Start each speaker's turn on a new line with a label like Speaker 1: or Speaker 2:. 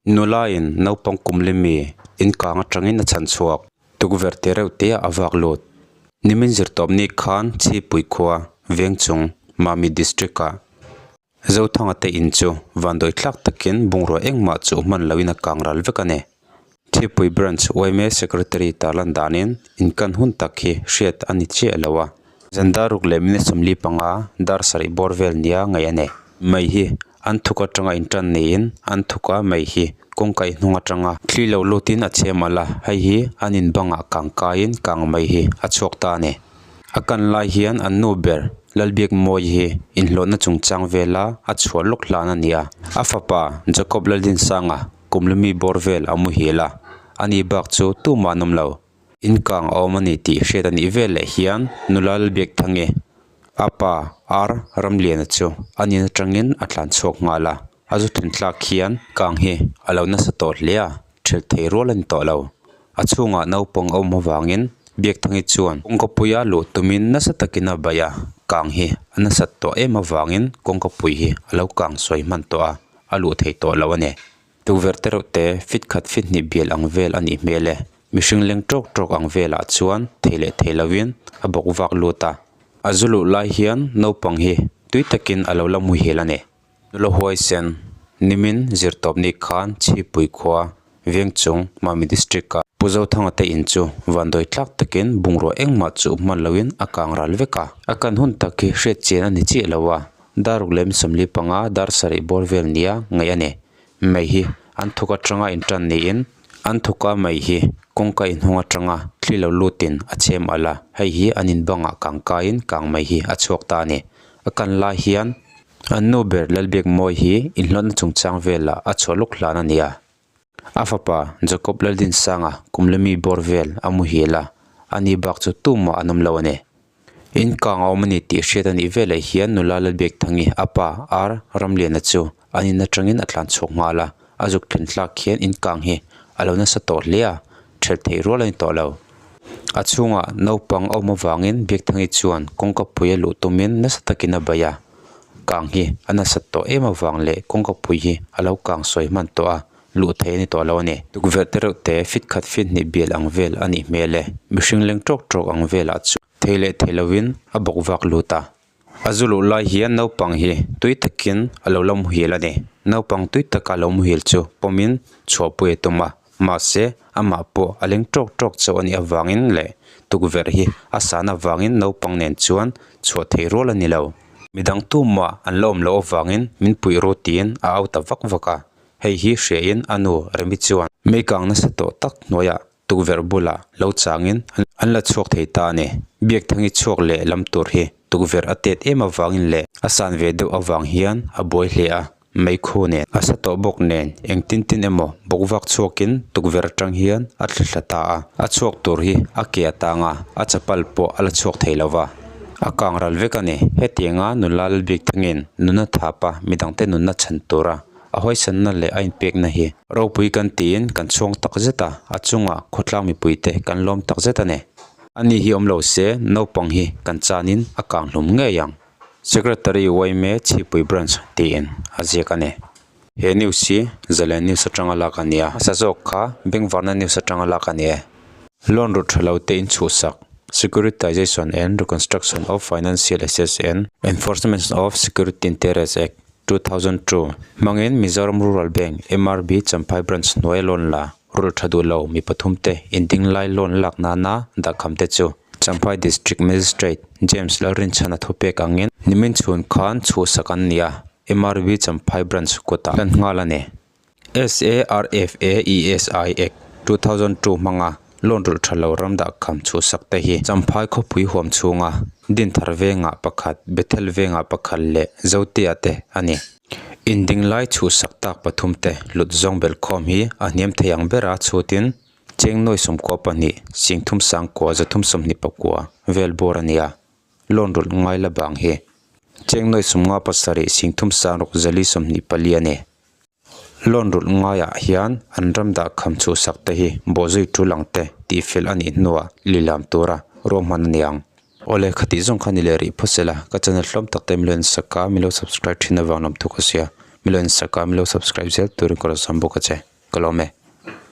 Speaker 1: Nulain naupang kum lemi inkang atangin a chhan chhuak. Tukverh te reuh te a vak lut. Nimin zirtawpni khan Chhipui khua, Vengchung, Mami District ah Zothanga te in chu vandawi thlak takin bungrua engmah chu hman loin a kang ral vek a ni. Chhipui Branch yma Secretary tarlan danin inkan hun tak hi hriat a ni chiah lo a. Zan dar ruk leh minute 45 dar sarih bawr vel nia ngaih a ni. Mei hi an thuk atanga intan niin an thuka mei hi kawngka i hnung atanga thli lo lutin a chhem alh a, hei hi an in bangah kang kaiin kang mei hi a chhuak ta a ni. A kan lai hian an nu ber Lalbiakmawii hi inhlawhna chungchang vela a chhuah lawk hlan a ni a, a fapa Jacob Laldinsanga kum lumi bawr vel a muhil a, ani bak chu tumah an awm lo. Inkang a awm a ni tih hriat a nih vel leh hian nula Lalbiakthangi a pa Ar Ramliana chu a nin atangin a tlan chhuak nghal a, a zu thlen tlak hian kang hi a lo nasa tawh hle a, thelh thei rual a ni tawh lo. A chhungah naupang a awm avangin Biakthangi chuan kawngkapuia luh tumin nasa takin a baih a, kang hi a nasat tawh em avangin kawngkapui hi a lo kang sawi hman tawh a, a luh thei tawh lo a ni. Tukverh te reuh te fit khat fit hnih bial ang vel a nih hmel e. Mihring leng tawk tawk ang velah chuan thei leh thei lovin a bawk vak lut a. A zu luh lai hian naupang hi tui takin a lo la muhil a ni. Nula huaisen nimin zirtawpni khan Chhipui khua Vengchung Mami District ah Pu Zothanga te in chu vandawi tlak takin bungrua engmah chuh hman loin a kang ral vek a. A kan hun tak hi hriat chian a ni chiah lo a, dar ruk leh 45 dar sarih bawr vel nia ngaih a ni. Mei hi an thuk atanga intan niin an thuka mei hi kawngka inhawng atanga thli lo lutin a chhem alh a, hei hi an in bangah kang kaiin kang mei hi a chhuak ta a ni. A kan lai hian an nu ber Lalbiakmawii hi inhlawhna chungchang velah a chhuah lawk hlan a ni a. A fapa Jacob Laldinsanga kum lemi bawr vel a muhil a, ani bak chu tumah an awm lo a ni. In kang a awm a ni tih hriat a nih veleh hian nula Lalbiakthangi a pa Ar Ramliana chu an in atangin a tlan chhuak nghal a, a zuk thlen tlak hian in kang hi a lo nasa tawh hle a, thelh theih rual a ni tawh lo. A chhungah naupang a awm avangin Biakthangi chuan kawngkapui a luh tumin nasa takin a baih a, kang hi a nasat tawh em avang leh kawngkapui hi a lo kang sawi hman tawh a, luh theih a ni tawh lo a ni. Tukverh te reuh te fit khat fit hnih bial ang vel a nih hmel e. Mihring leng tawk tawk ang velah chu thei leh thei lovin a bawk vak lut a. A zu luh lai hian naupang hi tui takin a lo la muhil a ni. Naupang tui taka lo muhil chu pawmin chhuahpui a tum a, mahse amah pawh a leng tawk tawk chauh a nih avangin leh tukverh hi a san avangin naupang nen chuan chhuah theih rual a ni lo. Midang tumah an la awm loh avangin min puih ru tiin a au ta vak vak a. Hei hi hriain a nu Remi chuan meikang nasa tawh tak hnuaiah tukverh bulah lo changin an la chhuak thei ta a ni. Biakthangi chhuak leh lam tur hi tukverh a tet em avangin leh a san ve deuh avang hian a buai hle a, meikhu nen a sa tawh bawk nen engtin tin emaw bawkvak chhuakin tukverh atang hian a thli thla ta a. A chhuak tur hi a ke a tang a, a chapal pawh a la chhuak thei lo va. A kang ral vek a ni. Hetianga nula Lalbiakthangin nuna thapa midangte nunna chhan tura A hawisanna leh a inpekna hi ropui kan tiin kan chhuang tak zet a, a chungah khawtlang mipuite kan lawm tak zet a ni. Ani hi awm lo se naupang hi kan chanin a kang hlum ngei ang. Secretary yma Chhipui Branch tiin a ziak a ni. He news hi Zalen News atanga lak a ni a, hmasa zawk kha Bengvarna News atanga lak a ni e. Loan rut tha lo te inchhuhsak, Securitization and Reconstruction of Financial Assets and Enforcement of Security Interest Act, 2002, Hmangin Mizoram Rural Bank, MRB, Champhai Branch hnuaia loan la rul tha duh lo mi pathum te inding lai loan lak nana dahkham te chu Champhai District Magistrate James Lalrinchhana thupek angin nimin chhun khan chhuhsak an ni a, MRB Champhai Branch kutah hlan nghal a ni. SARFAESI Act, 2002 hmanga loan rulh tha lo ram dahkham chhuhsak te hi Champhai khawpui huam chhunga Dinthar vengah pakhat, Bethel vengah pakhat leh Zotea te a ni. Inding lai chhuhsak tak pathum te hlut zawng belhkhawm hi a hniam thei ang bera chhutin cheng nuai 12, singthum sangkua 329 vel bawr a ni a. Loan rulh ngai la bang hi cheng nuai 57, singthum sangruk 424 a ni. Loan rulh ngaiah hian an ram dah kham chhuhsak te hi bawhzui tul ang te tih fel a nih hnuah lilam tura ruahman a ni ang. Awle khatih zawng kha ni leh rih phawt sela ka channel hlawm tak te milo insaka milo subscribe thin avang lam thu ka sia milo insaka milo subscribe zel turin ka rawn sam bawk a che. Ka lawm e.